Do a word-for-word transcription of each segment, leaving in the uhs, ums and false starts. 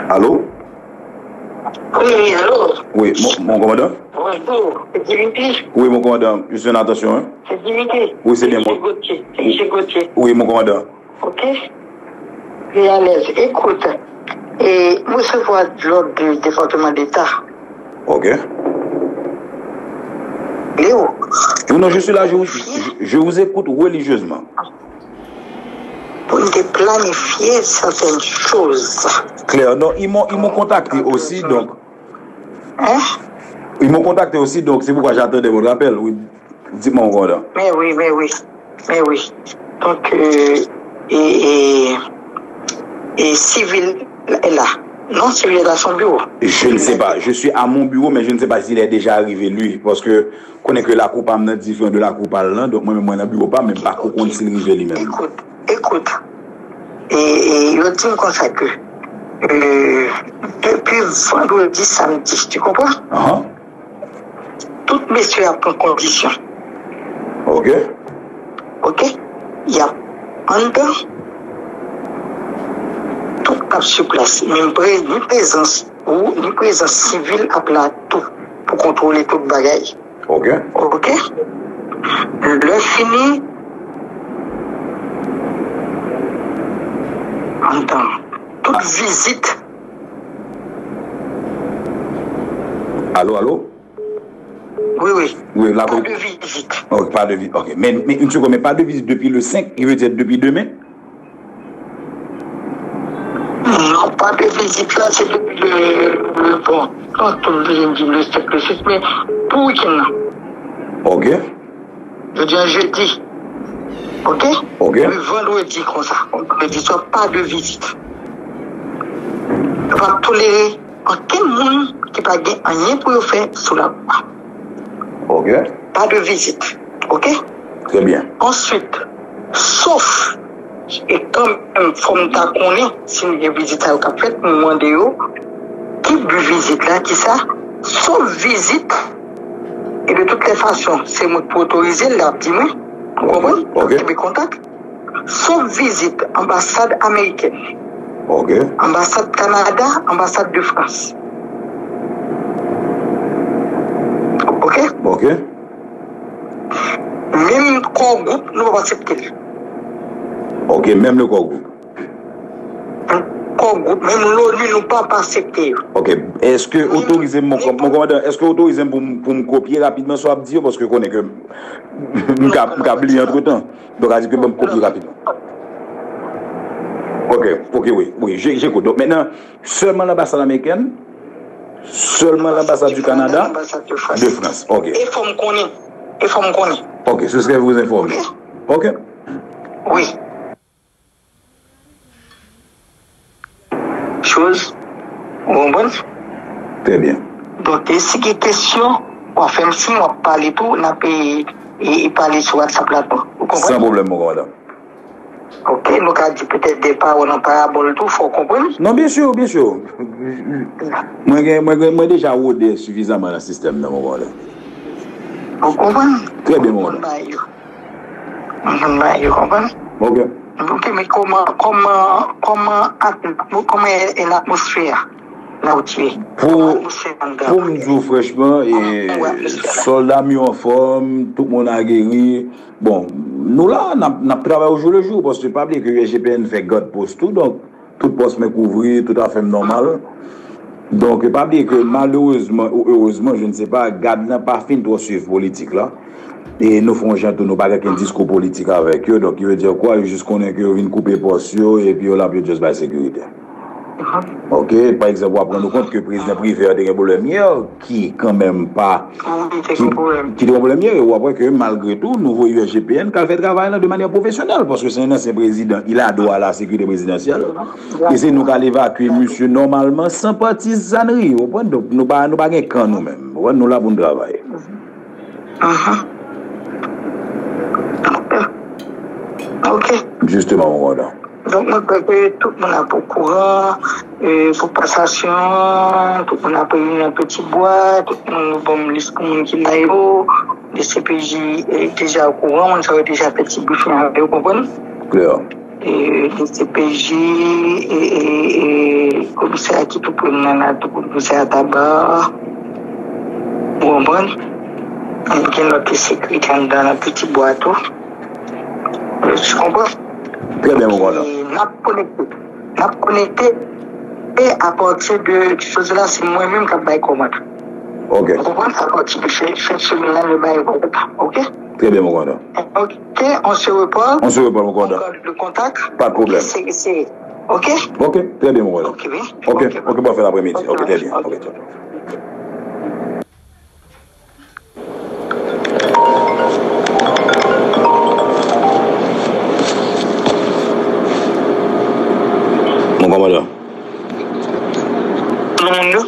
Allô? Oui, allô? Oui, mon, mon commandant? Bonjour, c'est Dimitri. Oui, mon commandant, je suis en attention, hein? C'est Dimitri. Oui, c'est bien moi. C'est Gauthier. C'est Gauthier. Oui, mon commandant. Ok? Reyalèz, écoute, et recevoir de l'ordre du département d'État. Ok. Léo. Non, non, je suis là, je vous, je, je vous écoute religieusement. Pou n te planifye certaines choses. Clair, non, ils m'ont, ils m'ont contacté aussi, donc. Hein? Ils m'ont contacté aussi, donc c'est pourquoi j'attendais votre appel, oui. Dites-moi, mon commandant. Mais oui, mais oui, mais oui. Donc, euh, et, et, et Civil est là. Non, Civil est à son bureau. Je ne sais pas. Je suis à mon bureau, mais je ne sais pas s'il est déjà arrivé, lui. Parce que, konnen ke lakou pa m nan diferan de lakou pa l lan, donk mwen menm mwen nan biwo pa m, men m pa ko konn si l rive li menm. Écoute, écoute. Et, et yo di m konsa ke, euh, depuis vendredi, samedi, tu comprends? Ahan. Tout mesye ap pran kondisyon. Ok. Ok? Y ap anndan. Tout ap sou plas. Menm pre, ni prezans ou, ni prezans sivil ap la tou pou kontwole tout bagay. Ok. Ok? Lè fini, anndan. Tout vizit. Allô, allô? Oui, oui. Oui, la... Pas de visite. Ok, pas de visite. Ok. Mais, mais une seconde, mais pas de visite depuis le cinq, qui veut dire depuis demain? Non, pas de visite là, c'est depuis le, le, bon, pas tout le lundi, le sept, le six, mais pour week-end là. Ok. Jodi a jedi. Ok? Ok. Le vendredi konsa. Vendredi swa, pas de visite. Yo pa tolere ankenn moun ki pa gen anyen pou yo fè sou lakou a. Ok. Pas de visite. Ok? Très bien. Answit, sof, e kanmenm fò m ta konnen si gen vizit sa yo k ap fèt, m mande yo ki bi vizit la, ki sa, sof vizit, e de toutes les façons, se mwen ki pou otorize l, l ap di mwen, ou konprann? Ok. Kenbe kontak. Sof vizit anbasad amerikèn, ok, anbasad Kanada, anbasad de Frans. Ok? Ok. Menm Core Group, nou p ap aksepte l. Ok, menm le Core Group. Core Group, menm l'ONU, nou p ap aksepte yo. Ok, èske otorize m, mon kòm-, mon kòmandan, èske otorize m pou m, pou m kopye rapidman sa w ap di yo, paske konnen ke m ka, m ka bliye antretan. Donk, a di ke ban m kopye rapidman. Ok, ok, wi, wi, je, j'écoute. Donk, mentnan, sèlman lanbasad amerikèn, sèlman lanbasad du Canada, de France. Ok. E fò m konnen. E fò m konnen. Ok, ce serait vous informer. Ok. Wi. Choz. Ou konprann? Très bien. Donk, e si gen kesyon, w a fè m siy, w a pale tou, n ap, e, e, e pale sou WhatsApp la tou. Ou konprann? San pwoblèm, mon kòmandan. Ok, nou ka di petèt de pawòl an parabòl tou, fò w konprann. Non, bien sûr, bien sûr. Mwen gen, mwen gen, mwen deja wode sifizaman nan sistèm nan, mon kòmandan. Ou konprann? Très bien, mon kòmandan. Mwen konn bagay yo. Mwen konn bagay yo, konprann? Ok. Ok, men kòman, kòman, kòman at-, kòman e, e latmosfè a la ou t ye? Pou, pou m di w franchman, e, sòlda m yo anfòm, tout moun a geri. Bon, nou la, n ap, n ap travay au jour le jour, paske pa bliye ke U S G P N fè gad pòs tou, donk, tout pòs mwen kouvri, tout afè m nòmal. Donk, pa bliye ke malerezman ou erezman, je ne sais pas, gad lan pa fin twò swiv politik la. E nou fè yon jan tou, nou pa gen okenn diskou politik avèk yo. Donk, ki vle di kwa, yo jis konnen ke yo vin koupe pòs yo, epi yo la pou yo just bay sekirite. Ok, pa egzanp, w ap rann ou kont ke prezidan Privert te gen pwoblèm yè, ki kanmenm pa, ki, ki te gen pwoblèm yè, e w ap wè ke malgre tou, nou voye U S G P N k al fè travay lan de manyè pwofesyonèl, paske se yon ansyen prezidan, il a droit à la sécurité présidentielle, e se nou k al evakye misye nòmalman san patizanri, ou konprann? Donk, nou pa, nou pa gen kan nou menm, ou konprann? Nou la pou n travay. Ok. Justement, mon kòmandan. Donk, mwen kwè ke tout moun ap okouran, e, pou pasasyon, tout moun ap reyini nan Petit Bois, tout moun, nou ban m lis pou moun ki la yo, D C P J, e, deja okouran, moun sa yo deja fè ti briefing avè yo, konprann? Klè. e, D C P J, e, e, e, komisè a ki tou pre m nan la, tou komisè a Taba. Ou konprann? Gen lòt ki sekretè anndan nan Piti Bwa tou. Ou konprann? Trè byen, mon kòmandan. E n ap konekte. N ap konekte e apati de, jodi la, se mwen menm k ap bay kòmand. Ok. Ou konprann? Apati de fen, fen semèn nan, nou bay kòmand. Ok? Trè byen, mon kòmandan. Ok, on se reparle. On se reparle, mon kòmandan. On garde le contact. Pa de pwoblèm. Se, se, ok? Ok, trè byen, mon kòmandan. Ok, wi. Ok, ok, bon, fè l aprèmidi. Ok, trè byen. Ok, tchao, tchao. Mon kòmandan. Alo?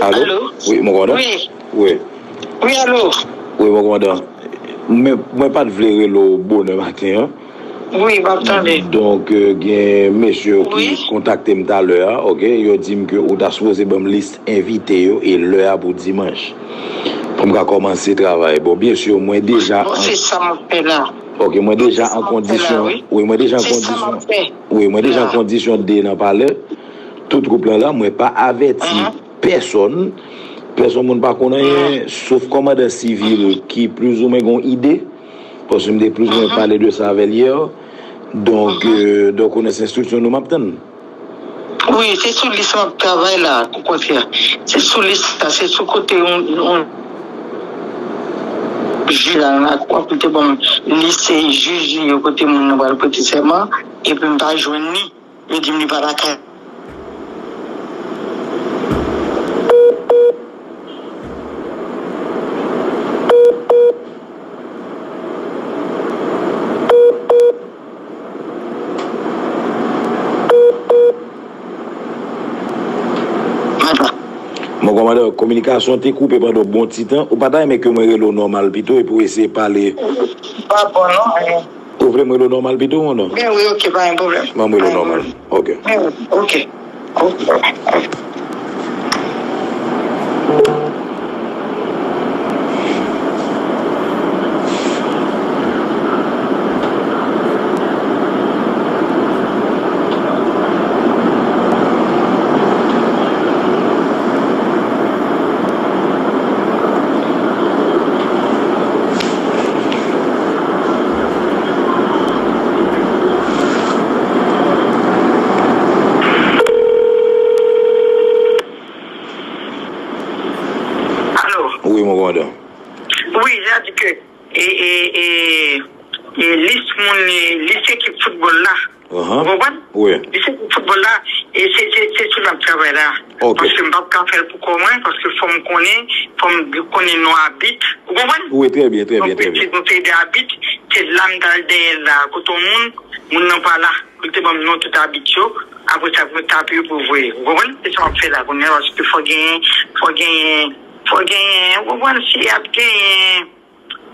Alo? Wi, mon kòmandan? Wi. Wi. Wi, alo? Wi, mon kòmandan. Mwen, mwen pa t vle rele w bonè maten an. Wi, m ap tande. Donk, euh, gen mesye yo ki kontakte m talè a, ok? Yo di m ke ou ta sipoze ban m lis envite yo e lè a pou dimanch. Pou m ka kòmanse travay. Bon, byen si, mwen deja... Bon, se sa m ap fè la. Ok, mwen deja an kondisyon. Wi, mwen deja an kondisyon. Wi, mwen deja an kondisyon de nan palè. Tout gwoup lan la, mwen pa avèti pèsonn. Pèsonn moun pa konn anyen, sof kòmandan sivil ki plizoumwen gen yon ide. Paske m te plizoumwen pale de sa avè l yè. Donk, euh, donk, ou nan enstriksyon nou m ap tann. Wi, se sou lis m ap travay la, okontrè. Se sou lis la, se sou kote yon, yon jij la, nan kwa pou te ban m lis se jij yo kote moun nan pral prete sèman, epi m pa jwenn li. Yo di m li pa lakay. Mon kòmandan, kominikasyon te koupe pandan yon bon ti tan. Ou pa ta renmen ke mwen rele w nòmal pito epi w eseye pale? Pa bon, non. Ou vle m rele w nòmal pito, mon non? Byen wi, ok, pa gen pwoblèm. Ban m rele w nòmal. Ok. Byen wi, ok. Ok. Alo? Wi, mon kòmandan. Wi, sa di ke, e, e, e, e, lis moun, e, lis ekip foutbòl la. Ou konprann? Wi. Li se pou foutbòl la, e se, se, se sou l ap travay la. Ok. Paske m p ap ka fè l pou kò mwen, paske fò m konnen, fò m konnen non abit. Ou konprann? Wi, trè byen, trè byen, trè byen. Donk, se yon seri de abit, se la m t al dèyè l la, kote yon moun, moun nan pa la, pou l te ban m non tout abit yo, apre sa, pou m tape yo pou voye. Ou konprann? Se sa m ap fè la, kounye a, paske fò genyen, fò genyen, fò genyen, ou konprann, si y ap genyen,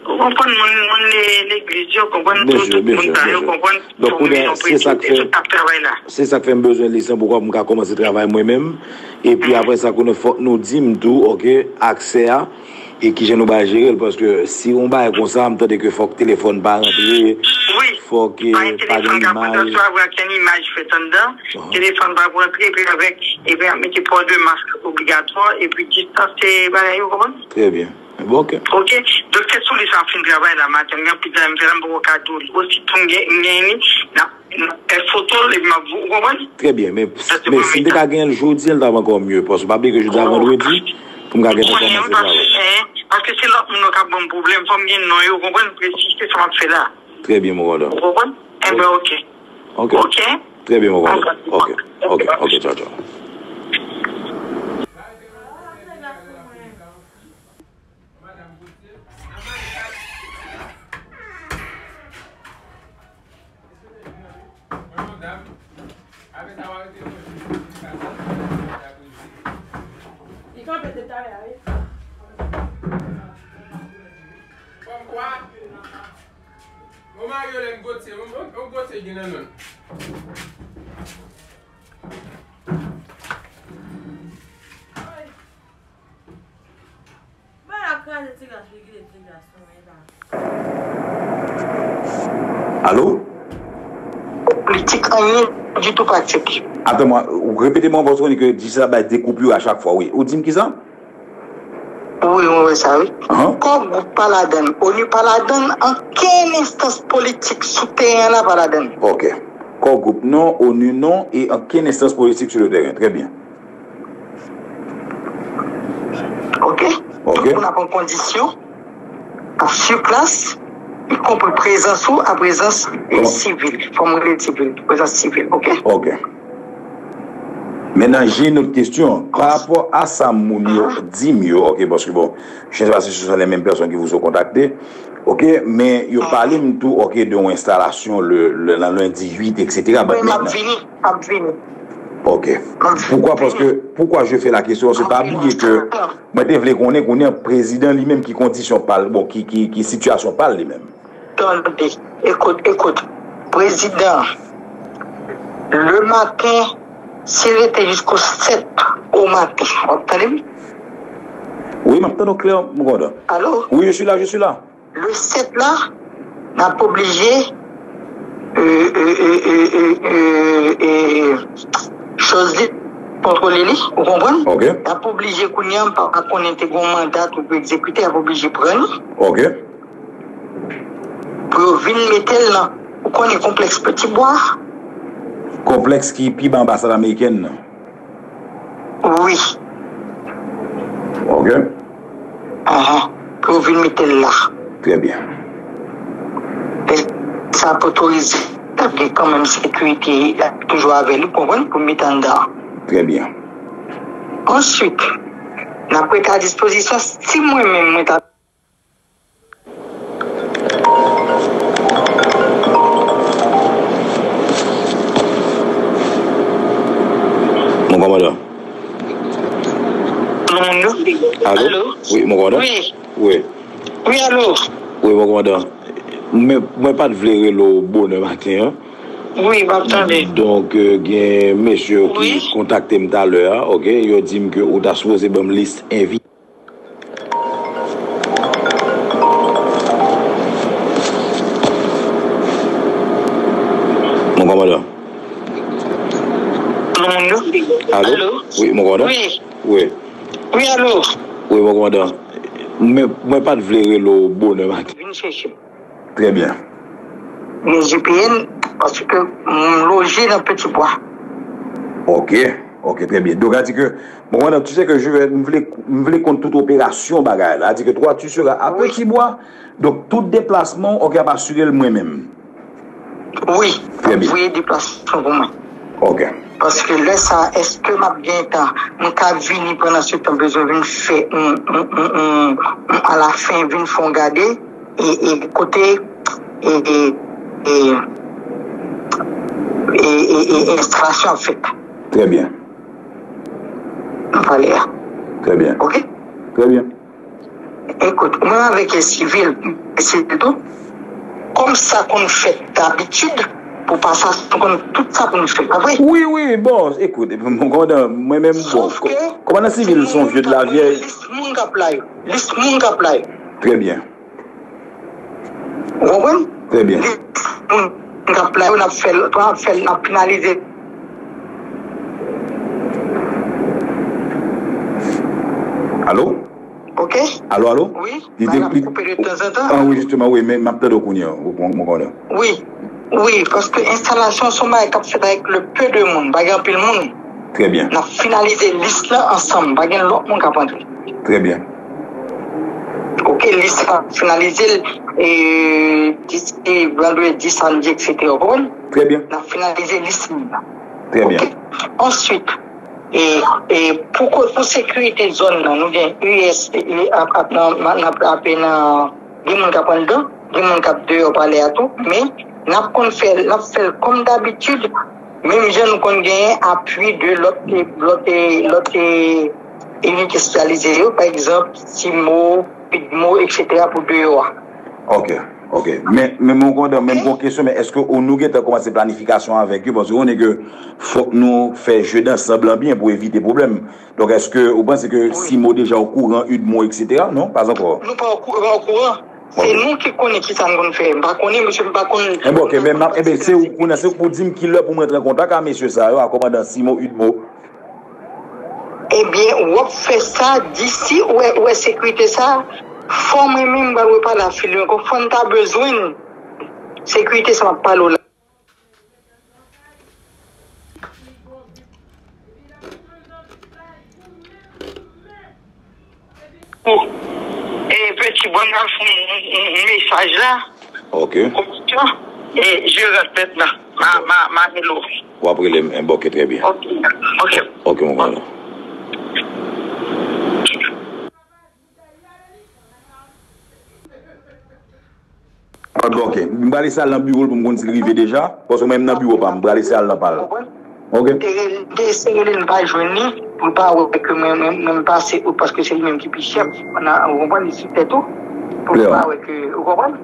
ou konprann, moun, moun le-, legliz yo, konprann, tout, tout moun sa yo, konprann, fòme yon pretil, e tout ap travay la. Se sa k fè m bezwen lis lan pou m ka kòmanse travay mwen menm. Epi apre sa, konnen fòk nou di m tou, ok, aksè a, e kijan nou bay jere l, paske si yon bagay konsa, m tande ke fòk telefòn pa rantre, fòk, eh, pa gen imaj. Telefòn pa pran transfè, pa gen imaj fèt anndan, telefòn pa pran rantre, epi avèk, epi ap mete pò de mask obligatwa, epi distans, se bagay yo, konprann? Trè byen. Bon, ok. Ok, doktè Souli sa ap fin travay la maten, m gen anpil travay m fè la, m poko ka di w li. Ositou m gen, m gen li, n ap, n ap fè foto l, epi m ap, ou konprann? Trè byen, men, men si m te ka genyen l jodi a, l t ap ankò mye, paske pa bliye ke jodi a vandredi, pou m ka gentan kòmanse travay. Paske se lòt moun yo k ap ban m pwoblèm, fò m gen non yo, ou konprann? Presi, se sa m ap fè la. Trè byen, mon kòmandan. Ou konprann? Enben, ok. Ok. Ok. Trè byen, mon kòmandan. Ok, ok, ok, tchaw, tchaw. Li kanpe depi talè a, wi. Kòmkwa, yon mari yo lè n gotye, yon, yon, yon gotye gen nan men l. Alo? politik, anyen ditou pa aksepte. Atan mwen, ou repete mwen, paske w di ke di sa bay de koupure a chak fwa, wi. Ou di m kisa? Wi, mwen wè sa, wi. Ahan. Kò gwoup pa ladann, onu pa ladann, ankenn enstans politik sou teren an la pa ladann. Ok. Kò gwoup non, onu non, e ankenn enstans politik sou le teren. Trè byen. Ok? Ok. Tout moun ap an kondisyon, ap sou plas, ikonpri prezans ou, a prezans e sivil, fò m rele sivil, prezans sivil, ok? Ok. Maintenant, j'ai une autre question. Par rapport à sa moun yo di m yo, ok, paske bon, je ne sais pas si ce sont les mêmes personnes qui vous ont contacté, ok, men yo pale m tou, ok, de yon enstalasyon le, le, nan lendi uit, et cetera. But maintenant, m ap vini, m ap vini. Ok. Poukwa, paske, poukwa je fais la question, se pa bliye ke mwen te vle konnen, konnen prezidan li menm ki kondisyon pa l, bon, ki, ki, ki sitiyasyon pa l li menm. Tande, ekout, ekout. Prezidan, le maten, si l rete jisko sèt o maten, w ap tande m? Wi, m ap tande w klè, mon kòmandan. Alo? Wi, je suis là, je suis là. Le sèt la, n ap oblije, e, e, e, e, e, e, e, Chòz li kontwole li, ou konprann? Ok. Y ap oblije kounye a, m pa konnen te gen yon manda tou pou egzekite, y ap oblije pran li. Ok. Pou yo vin mete l nan, ou konnen konplèks Peti Bwa? Konplèks ki pi ba anbasad amerikèn nan. Wi. Ok. Ahan. Pou yo vin mete l la. Trè byen. E sa ap otorize, l ap gen kanmenm sekirite, l ap toujou avè li, ou konprann, pou mete anndan. Trè byen. Answit, n ap rete a dispozisyon, si mwen menm, mwen ta Mon kòmandan. Mon kòmandan. Alo? Alo? Wi, mon kòmandan. Wi. Wi. Wi, alo? Wi, mon kòmandan. Men, mwen pa t vle rele w bonè maten an. Wi, m ap tande. Donk, euh, gen mesye yo ki kontakte m talè a, ok? Yo di m ke ou ta sipoze ban m lis envi- Mon kòmandan. Alo? Alo? Wi, mon kòmandan? Wi. Wi. Wi, alo? Wi, mon kòmandan. Men, mwen pa t vle rele w bonè maten. Vin chèche m. Trè byen. Gen G P N, paske m loje nan Peti Bwa. Ok, ok, trè byen. Donk, sa di ke, bon, kòmandan, tu sais que je vais, m vle, m vle konn tout operasyon bagay la. Sa di ke toi, tu seras à Petit Bois. Donk, tout deplasman w, ok, ap asire l mwen menm. Wi, voye deplasman pou mwen. Ok. Paske lè sa, èske m ap gen tan, mwen ka vini pandan se tan, bezwen vin fè, on, on, on, on, on, alafen, vin fè on gade, e, e kote, e, e, e, e, e, e enstalasyon ap fèt. Trè byen. M pale a. Trè byen. Ok? Trè byen. Ekout, mwen avèk sivil, sivil tou, kòm sa konn fèt dabitid, pou pasaj, nou konn tout sa pou nou fè, pa vre? Wi, wi, bon, ekout, mon kòmandan, mwen menm, bon, kòmandan sivil se yon vye de la vyèj. Lis moun k ap la yo, lis moun k ap la yo. Trè byen. Ou konprann? Trè byen. Lis moun k ap la yo, n ap fè l, n ap fè l, n ap finalize. Alo? Ok. Alo, alo? Wi, li te, bagay ap koupe de tanzantan. Ah wi, jisteman, wi, men m ap tande w kounye a, ou, mon, mon kòmandan. Wi, wi, paske enstalasyon se yon bagay k ap fèt avèk le peu de moun, pa gen anpil moun. Trè byen. N ap finalize lis lan ansanm, pa gen lòt moun k ap antre. Trè byen. Ok, lis lan ap finalize l, e, disi vandredi, samdi, et cetera, ou konprann? Trè byen. N ap finalize lis moun nan. Trè byen. Ok? Answit, E, e pou ko-, pou sekirite zòn nan, nou gen U S, e, ap, ap, nan, nan, ap, ap, nan, gen moun k ap anndan, gen moun k ap deyò palè a tou, men n ap konn fè, n ap fè l kòm dabitid, menm jan nou konn genyen apui de lòt, e, lòt, e, lòt, e, inite espesyalize yo, pa egzanp, CIMO, PIDMO, et cetera, pou deyò a. Ok, ok. Men, men mon kòmandan, men m gon kesyon, men èske ou nou gentan kòmanse planifikasyon avèk yo? Paske ou konnen ke fòk nou fè jeu d'ensemble lan byen pou evite pwoblèm. Donk, èske ou panse ke CIMO deja okouran, UDMO, et cetera? Non, pas encore. Nou pa okouran, okouran. Se nou ki konnen ki sa n konn fè. M pa konnen, mesye, m pa konn. Enben, ok, men m ap, enben, se ou, kounye a, se ou pou di m ki lè pou mwen rantre an kontak a mesye sa yo, a kòmandan Simon Udbo. Ebyen, w ap fè sa, disi ou wè, ou wè sekirite sa, fò mwen menm m pral repale a Fili ankò, fò n ta bezwen sekirite sa m ap pale w la. E, peti, bon, m ap fè yon, yon, yon mesaj la. Ok. Komisyon. E, je rèt mentnan. Ma, ma, ma rele w. W ap rele m, enben, ok, trè byen. Ok. Ok. Ok, mon kòmandan. Ok, ok. M prale eseye al nan biwo l pou m konn si l rive deja. Paske mwen menm nan biwo pa m, m prale eseye al nan pa l. Ok. Te rele, te eseye rele l, m pa jwenn li, pou l pa wè ke mwen, mwen, mwen m pase out, paske se li menm ki pi chèf. Ou konprann, li sou tèt ou. Pou l pa wè ke, ou konprann?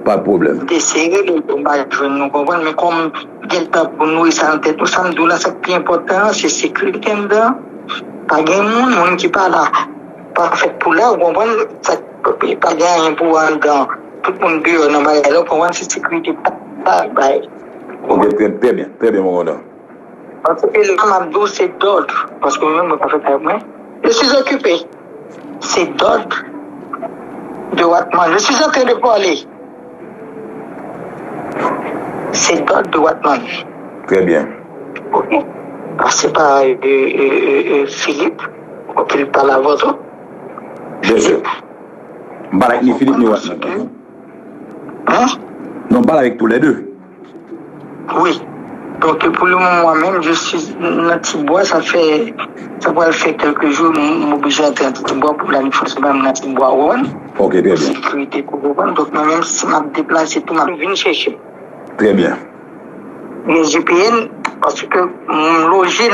Pa de pwoblèm. M te eseye rele l, m pa jwenn li, ou konprann? Men kòm gen tan pou nouri sa nan tèt nou, sa m di w la, sa k pi enpòtan an, se sekirite anndan. Pa gen moun, moun ki pa la, pa fèt pou la, ou konprann? Sa, pa gen anyen pou anndan. Tout moun deyò nan bagay la, ou konprann? Se sekirite pa, pa bay. Ok, trè, trè byen, trè byen, mon kòmandan. Paske la, m ap di w, se dòd. Paske mwen menm, mwen pa fèt avèk mwen. Je suis occupé. C'est d'ordre de Watman. Je suis en train de parler. C'est d'ordre de Watman. Trè byen. Ok. Pase pa, euh, euh, euh, euh, Philippe, pou l pale avè w tou. Byen si. M pale avèk ni Philippe ni Watman. Hein? Non, m pale avèk toulède. Wi. Donk, pou le moman, mwen menm, je suis nan Tibwa, sa fè, sa pral fè kèlke jou, m, m oblije antre nan Tibwa pou planifye yon semèn nan Tibwa, ou konprann? Ok, trè byen. Sekirite, ou konprann? Donk, mwen menm, si m ap deplase tou, m ap vin chèche. Trè byen. Gen G P N, paske m loje